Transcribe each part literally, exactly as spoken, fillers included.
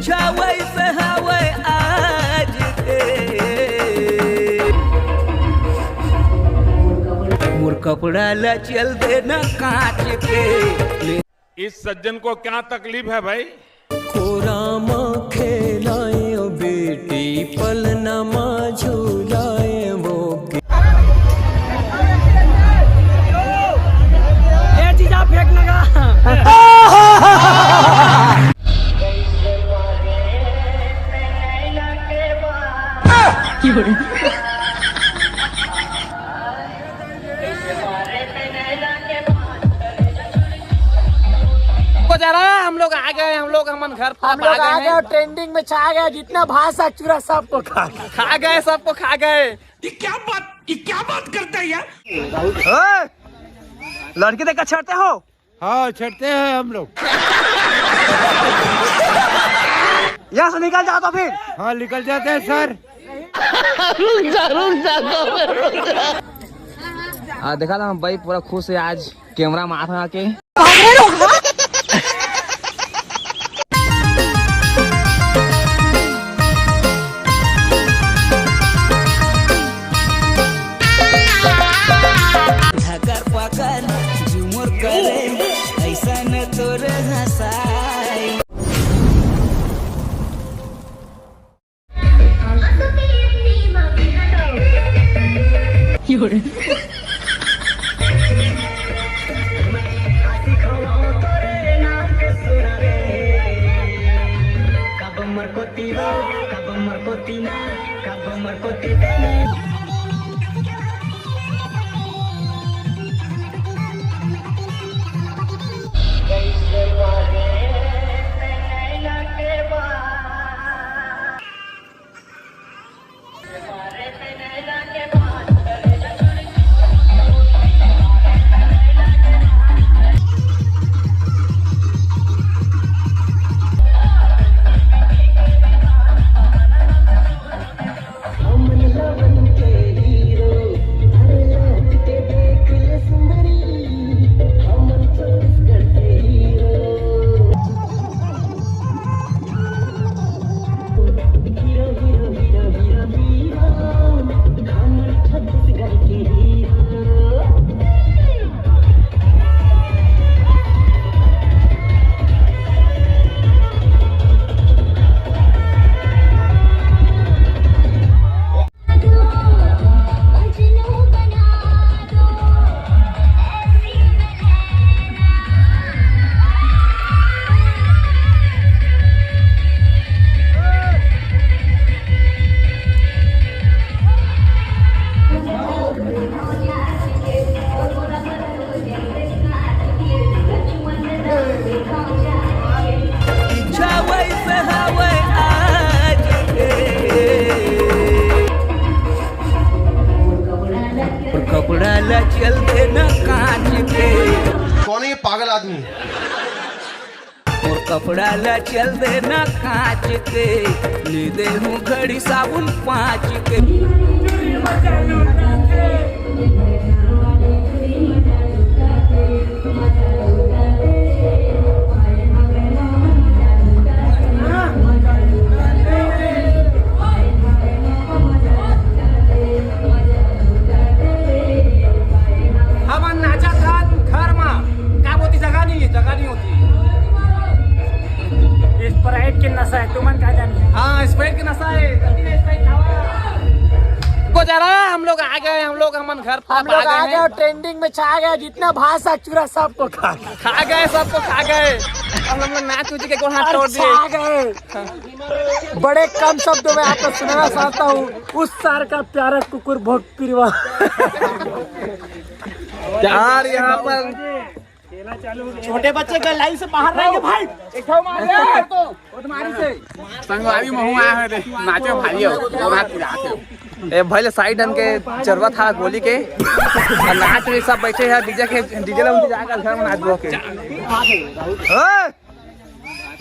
छावई से हवय आज के। मोर कपड़ा ला चल देना कांच के। इस सज्जन को क्या तकलीफ है भाई? कोरा म खेलाए ओ बेटी, पलना म झूलाए वो के। ए जीजा, फेंक लगा। को जा रहा है, हम लोग आ गए, हम लोग हमन घर हम लोग आ गए, ट्रेंडिंग में छा गए, जितना भाषा चूरा सबको खा गए। खा गए, सबको खा गए। ये क्या बात, ये क्या बात करता है यार? ओए, लड़की देखकर छेड़ते हो? हाँ, छेड़ते हैं हम लोग। यहाँ से निकल जाओ तो फिर। हाँ, निकल जाते हैं सर। आ, देखा था भाई, पूरा खुश है आज, कैमरा मार आके। झकर पकर झुमुर करे, ऐसन तोर हंसाई। कपड़ा ला चल देना कांच के। कौन है ये पागल आदमी? मोर कपड़ा ला चल देना कांच के, ले दे हूँ घड़ी साबुन पाँच के। हमन नाचत हन घर मा, का बोलती, जगह नहीं है, जगह नहीं होती। स्प्राइट के नशा है, तुमन का जानी। हाँ, स्प्राइट के नशा है। जल्दी से स्प्राइट खावा। को जा रहा है, हम लोग आ गए, हम लोग हमन घर हम लोग आ गए, ट्रेंडिंग में छा गए, जितना भाषा चूरा सबको खा गए। खा गए, सबको खा गए। अब हम लोग नाच उच के गोड़ हाथ तोड़ दिए। छा गए। बड़े कम शब्दों में आपको सुनाना चाहता हूँ, उस सार का प्यारा कुकुर भोग पिरवा। यार, यहाँ पर छोटे बच्चे का लाइन से बाहर रहेंगे भाई। एक ठाव मार दे यार तो, उठमारी से। संगवारी महू आए हैं रे, नाचे भाई हो, और हाथ पिराते हो। ए भाई, ले साइड हन के चरवा था गोली के, और नाच रे सब बैठे हैं, डीजे के, डीजे ला उनके जाकर घर में नाच रो के। ए,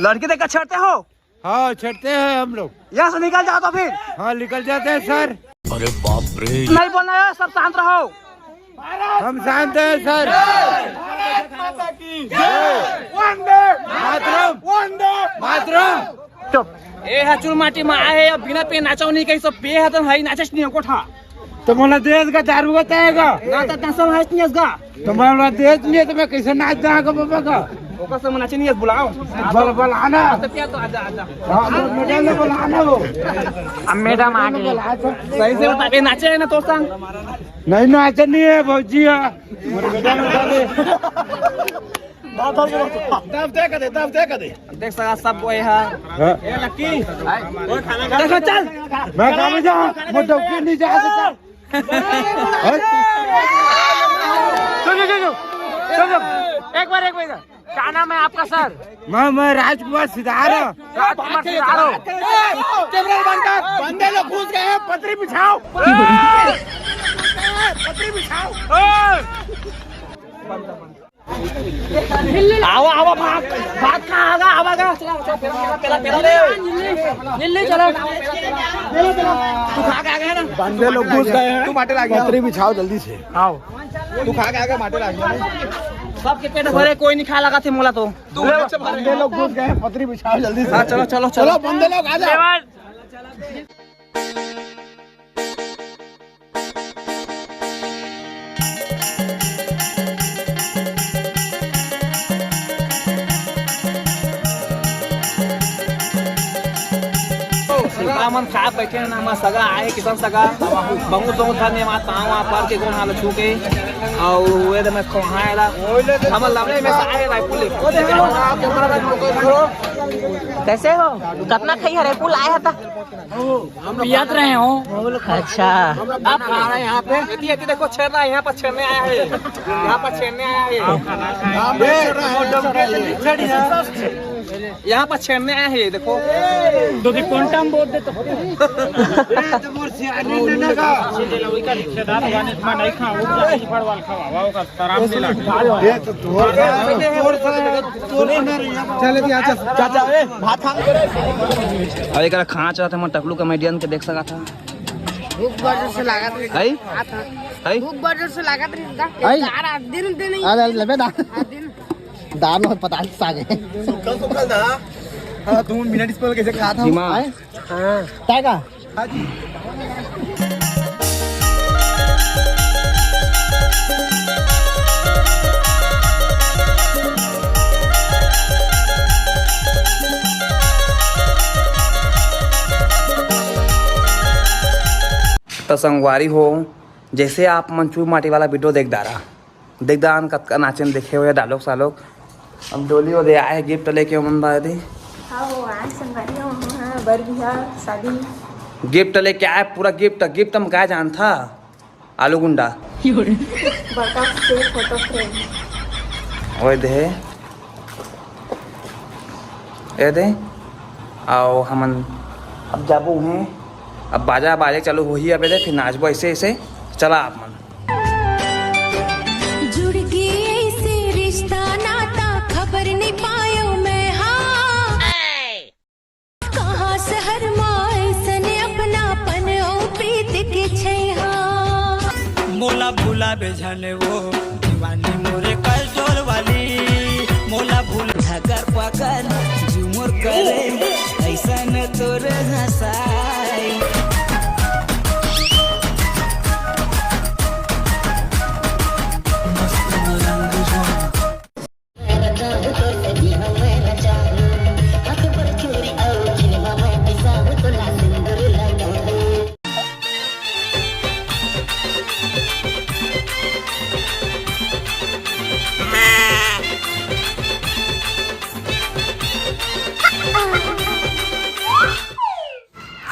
लड़की देखकर छेड़ते हो? हाँ, छेड़ते हैं हम लोग। यहाँ से निकल जाओ तो फिर। हाँ, निकल जाते हैं सर। अरे बाप रे। नहीं बोलना है, सब शांत रहो। हम शांत हैं सर। भारत माता की जय। वंदे मातरम। वंदे मातरम। ए हा चुलमाटी मा आए हे, अब बिना पे नाचो नहीं कही, सब पे हा तो हई नाचस नहीं कोठा। तो मोला देस का दारू बताएगा? ना तो तसम हस नहीं का। तो मोला देस नहीं तो मैं कैसे नाच जाएगा बाबा का? ओकर से नाचे नहीं बुलाओ। बल बल आना। तो क्या तो आजा आजा। हाँ, तो मैडम ने बुलाना वो। अब मैडम आ गई। बुला तो। सही से बता, ये नाचे है ना तो संग? नहीं नाचे नहीं है भौजी। हाँ। दब दे कर दे, दब दे कर दे। देख सका सब कोई है। हाँ। ए लक्की, देखो चल। मैं कहाँ में जाऊँ? मैं डौकी नहीं जा सकता। हाँ? सुन, सुन, सुन, सुन। सुन, सुन। एक बार, एक बार। क्या नाम है आपका सर? मैं, मैं राजकुमार सिद्धार्थ। राजकुमार सिद्धार्थ। कैमरा बंद कर। बंदे लोग घुस गए हैं, पतरी बिछाओ। पतरी बिछाओ। आवा, आवा, भाग, भाग कहाँ आगा, आवा गा। चला, चला, पेला, पेला, पेला, पेला रे। निल्ली, चला। तू खा के आ गया ना? बंदे लोग घुस गए हैं। तू माटे लाग गया। पतरी बिछाओ जल्दी से। आओ। तू खा के आ गया, माटे लाग गया। सबके पेट भरे, कोई नहीं खा लगा थे मोला तो। तू बंदे लोग घुस गए हैं, पतरी बिछाओ जल्दी से। हाँ, चलो, चलो, चलो। चलो, बंदे लोग आ जाओ। हमन खा बैठे हैं ना, हमर सगा आए, किसन सगा, बहुत, बहुत धन्यवाद, पाँव वहाँ पर के कोन हाल छू के, और वे दे मैं खोहा एला, हमर लवले में से आए रायपुर ले। कैसे हो? कितना खाई है रायपुर आए था? पियत रहे हो। अच्छा। आप खा रहे हैं यहाँ पे? ये, ये देखो, छेरना यहाँ पर छेरने आया है, यहाँ पर छेरने आया है, यहाँ पर छेरने आया है, देखो। दो दी क्वांटम बोल दे तो। चले जी, अच्छा, चाचा, ए, भात खा। अरे, एकरा खाँच रहते, मैं टकलू कॉमेडियन के देख सका था। भूख बड़ जोर से लागत रही। आई? आई? भूख बड़ जोर से लागत रही। आई? चार आठ दिन, दिन ही। अरे, लेबे दा। आठ दिन। दान और पता नहीं सागे। सुखल, सुखल दा। हाँ, दो मिनट इस पर कैसे खा था? दिमाग। आई? हाँ। काय का? त संगवारी हो, जैसे आप मन चूर माटी वाला वीडियो देख डारा, देख दान कतका नाचन देखे हुए डालोक सालोक। अब डोली ओदे आए गिफ्ट लेके ओमन बर दे। हाँ, वो आए संगवारी हो, हाँ, बर बिहाव, शादी। गिफ्ट लेके आए, पूरा गिफ्ट, गिफ्ट हम का जानथा? आलू गुंडा। बतख से फोटो फ्रेम। ओए दे। ए दे। आओ हमन अब जाबो हैं। अब बाजा बाजे चालू होही, अब ए दे, फिर नाचबो ऐसे, ऐसे। चला आप मन। जुड़ गे ऐसे रिश्ता नाता, खबर नहीं पायो मैं, हाँ। कहाँ शहर मा ऐसने अपनापन अउ प्रीत के छैहा। मोला भुलाबे झन वो दीवानी मोरे कलजोल वाली, मोला भूल धकर पकन झुमुर करे, ऐसन तोर हंसाई।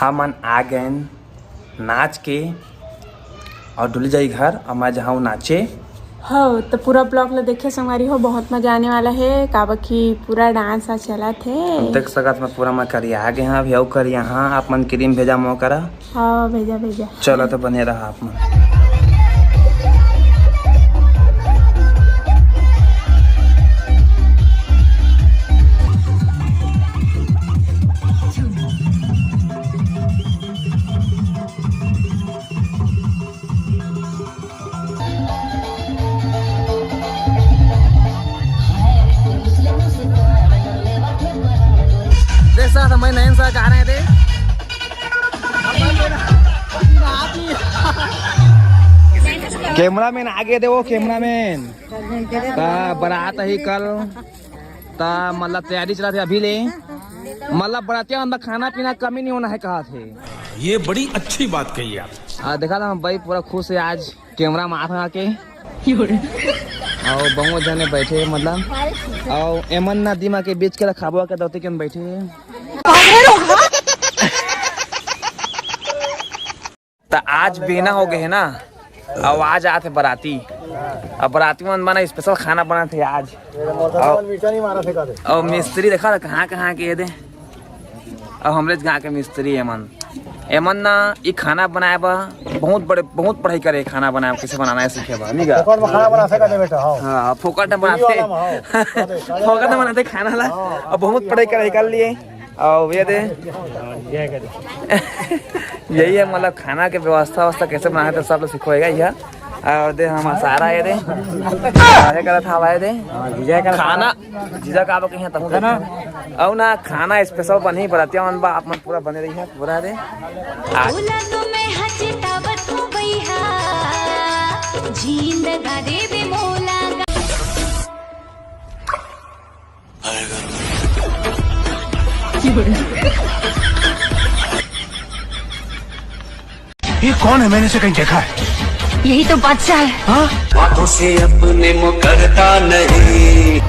हमन आ गएन नाच के और डुली जाई घर, और मैं जाहूँ नाचे। हो, तो पूरा ब्लॉग ला देखे संगवारी हो, बहुत मजा आने वाला है, काबर कि पूरा डांस आज चलत है। देख सकत मैं पूरा मैं करिया आ गए हैं, अभी अउ करिया हाँ, आप मन क्रीम भेजा मो करा। हाँ, भेजा, भेजा। चलो तो बने रहा आप मन। जैसा समय नयन सर जा रहे थे। कैमरामैन आगे दे, वो कैमरामैन। ता बारात ही कल, ता मतलब तैयारी चला थे अभी ले। मतलब बरातिया अंदर खाना पीना कमी नहीं होना है कहा थे। ये बड़ी अच्छी बात कही आप। आ, देखा था भाई पूरा खुश है आज कैमरा में आके। और बहुत जने बैठे मतलब, और एमन ना दिमा के बीच के खाबो के दौते के बैठे। त आज बेना हो गए है ना, अब आज आते बराती। अब बराती मन बना स्पेशल खाना बना थे आज। और मिस्त्री देखा था कहाँ कहाँ के ये दे। अब हमरे गाँव के मिस्त्री एमन, एमन ना ई खाना बनाए बा बहुत बड़े, बहुत पढ़ाई करे, खाना बनाए कैसे बनाना है सीखे बा, नहीं गा? फोकट में खाना बना सकते बेटा, हाँ। हाँ, फोकट में बनाते, वाला में, हाँ। फोकट में बनाते खाना ला। अब बहुत पढ़ाई करे कर लिए। और ये दे यही है मतलब खाना के व्यवस्था व्यवस्था कैसे बनाए तो सब लोग सिखोएगा यह। और दे हम सारा ये दे सारे करत हवा ये दे खाना जीजा का आप कहीं तहु ना। और ना खाना स्पेशल बनी बरातिया मन बा, आप मन पूरा बने रही है पूरा दे। आज बोला तो मैं हंसी तावत हूँ भैया, जींद गा देवे मोला। ये कौन है? मैंने इसे कहीं देखा है। यही तो बादशाह है। हाँ? बातों से अपने मुकरता नहीं।